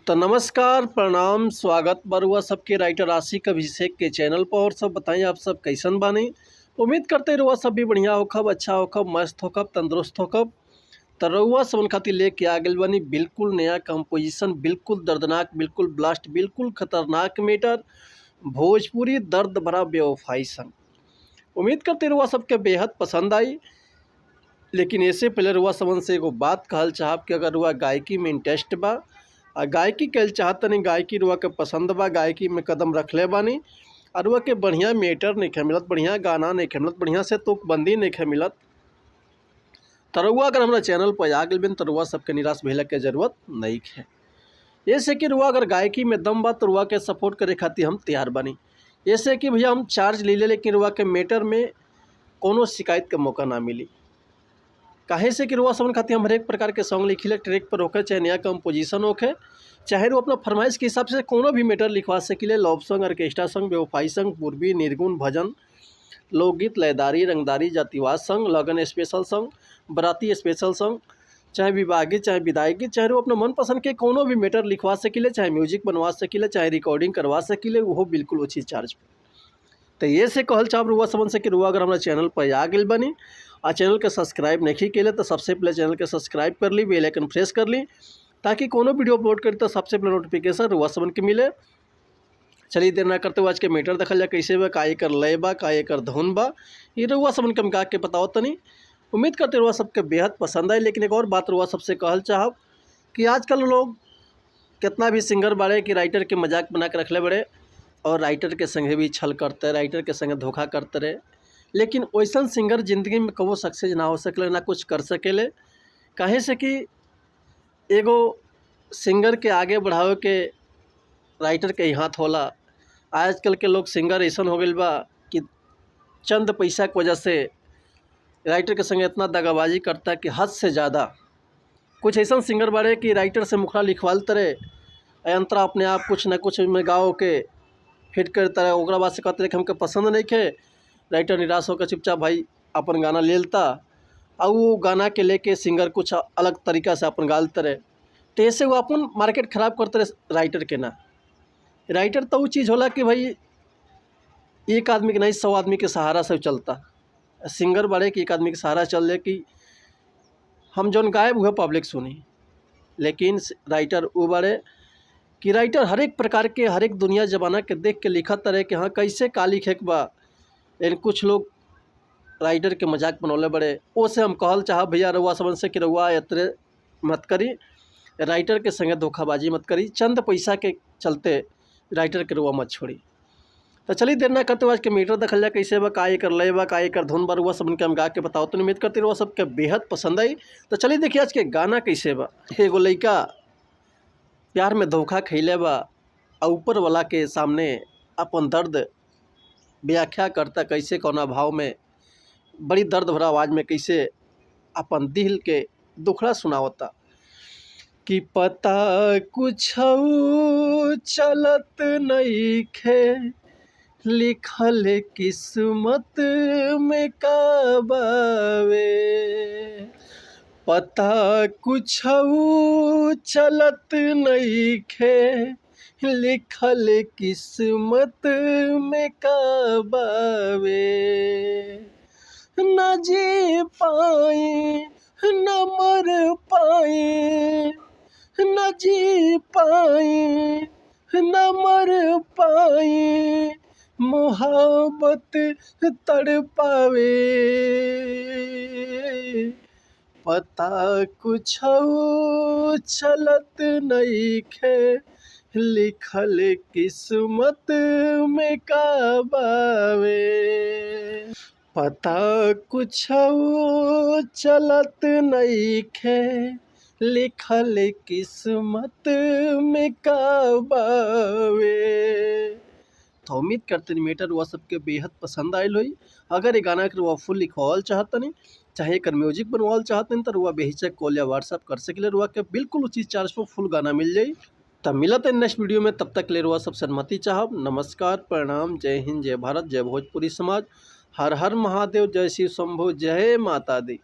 तो नमस्कार, प्रणाम, स्वागत बरुआ सबके राइटर आशिक अभिषेक के चैनल पर। और सब बताएं आप सब कैसन बानी। उम्मीद करते रुआ सब भी बढ़िया होखब, अच्छा होखब, मस्त होखब, तंदुरुस्त होखब। तो रउआ सबन खातिर लेके आ गइल बानी बिल्कुल नया कंपोजिशन, बिल्कुल दर्दनाक, बिल्कुल ब्लास्ट, बिल्कुल खतरनाक मैटर, भोजपुरी दर्द भरा बेवफाई संग। उम्मीद करते रुआ सबके बेहद पसंद आई। लेकिन ऐसे पहले रुआ सबन से एगो बात कहल चाहब कि अगर रुआ गायकी में इंटरेस्ट बा आ गायकी कल चाहतनी, गायकी रुआ के पसंद बा, गायकी में कदम रखले बानी और रुआ के बढ़िया मैटर नहीं मिलत, बढ़िया गाना नहीं मिलत, बढ़िया से तुकबंदी नहीं मिलत, तो रुआ अगर हमारा चैनल पर आ गइल बिन तो रुआ सबके निराश भेला के जरूरत नहीं है। ऐसे कि रुआ अगर गायकी में दम बा तो रुआ के सपोर्ट करे खातिर हम तैयार बानी। ऐसे कि भैया हम चार्ज ले ले, लेकिन रुआ के मैटर में कोनो शिकायत के मौका ना मिली। काहे से कि रुआ सबन खातिर हम हरेक प्रकार के सॉन्ग लिखिले, ट्रैक पर होके, चाहे नया कंपोजिशन होके, चाहे वो अपना फरमाइश के हिसाब से कोनो भी मैटर लिखवा सकिले। लव सॉन्ग, ऑर्केस्ट्रा सॉन्ग, बेवफाई सॉन्ग, पूर्वी निर्गुण भजन, लोकगीत, लयदारी, रंगदारी, जातिवाद सॉन्ग, लगन स्पेशल सॉन्ग, बराती स्पेशल सॉन्ग, चाहे विवाह गीत, चाहे विदाई गीत, चाहे वो अपना मनपसंद के कोनो भी मैटर लिखवा सकिले, चाहे म्यूजिक बनवा सकिले, चाहे रिकॉर्डिंग करवा सकिले, वो बिल्कुल उचित चार्ज पर। तो ये से कहल चाहब रुआ सबन से कि रुआ अगर हमारा चैनल पर आ गइल बनी आ चैनल के सब्सक्राइब नहीं कैले तो सबसे पहले चैनल के सब्सक्राइब कर ली, बेल आइकन प्रेस कर ली, ताकि कोनो वीडियो अपलोड करी तो सबसे पहले नोटिफिकेशन रुआ सबन के मिले। चलिए देर ना करते हुए आज के मैटर देखल जाए कैसे बा, का एकर लय बा, का एकर धुन बा, ये रुआ सबन के हम गा के बताओ तनी। उम्मीद करते रुआ सबके बेहद पसंद आई। लेकिन एक और बात रुआ सबसे कहल चाहब कि आजकल लोग कितना भी सिंगर बाड़े कि राइटर के मजाक बना के रखले बड़े और राइटर के संगे भी छल करते, राइटर के संगे धोखा करते रहे, लेकिन वैसन सिंगर ज़िंदगी में कबो सक्सेस ना हो सकेले, ना कुछ कर सकेले। काहे से कि एगो सिंगर के आगे बढ़ावे के राइटर के ही हाथ होला। आजकल के लोग सिंगर ऐसा हो गइल बा कि चंद पैसा के वजह से राइटर के संगे इतना दगाबाजी करता कि हद से ज़्यादा। कुछ ऐसा सिंगर बाड़े कि राइटर से मुखड़ा लिखवालते रहे, अंतरा अपने आप कुछ न कुछ में गाओ के फिट करता रहे, ओकरा बाद से कहते रहे कि हमके पसंद नहीं खे। राइटर निराश होकर चुपचाप भाई अपन गाना ले लेता और वो गाना के लेके सिंगर कुछ अलग तरीका से अपन गालते रहे। तो ऐसे वो अपन मार्केट ख़राब करते रहे राइटर के ना। राइटर तो वो चीज़ होला कि भाई एक आदमी के नहीं 100 आदमी के सहारा से चलता। सिंगर बड़े कि एक आदमी के सहारा चल जाए कि हम जौन गायब हुए पब्लिक सुनी, लेकिन राइटर वो बड़े कि राइटर हर एक प्रकार के हर एक दुनिया ज़माना के देख के लिखत रहे कि हाँ कैसे का लिखे के बा। लेकिन कुछ लोग राइटर के मजाक बनौले बड़े। ओ से हम कहल चाहब भैया रउआ सबन से कि रउआ एतरे मत करी, राइटर के संगे धोखाबाजी मत करी, चंद पैसा के चलते राइटर के रउआ मत छोड़ी। तो चलिए देर ना करते हुए आज के मीटर देखल जाए कैसे बा, का एकर लय बा, का एकर धुन बा, रउआ सबन के हम गा के बताओ तो उम्मीद करते रउआ सबके बेहद पसंद आई। तो चलिए देखिए आज के गाना कैसे बा। एगो लइका प्यार में धोखा खैले बा और ऊपर वाला के सामने अपन दर्द व्याख्या करता, कैसे कौना भाव में बड़ी दर्द भरा आवाज़ में कैसे अपन दिल के दुखड़ा सुनावता कि पता कुछ चलत नहीं खे, लिखल किस्मत में का बावे, पता कुछ चलत नहीं खे, लिखल किस्मत में का बावे, न जी पाई न मर पाई, न जी पाई न मर पाई, मोहब्बत तड़पावे, पता कुछ चलत नहीं खे, लिखल किस्मत में का बावे, पता कुछ चलत नहीं खे, लिखल किस्मत में का बावे। तो उम्मीद करते हैं मैटर वह सबके बेहद पसंद आयल होई। अगर ये गाना के रुआ फुल लिखवाल चाहतनी, चाहे एकर म्यूजिक बनवाल चाहतनी, तो रुआ बेहिचक कॉल या व्हाट्सअप कर सकिले, रुआ के बिल्कुल उचित चार्ज पर फुल गाना मिल जाई। तब मिलत है नेक्स्ट वीडियो में, तब तक ले रुआ सबसे अनुमति चाहब। नमस्कार, प्रणाम, जय हिंद, जय भारत, जय भोजपुरी समाज, हर हर महादेव, जय शिव शंभो, जय माता दी।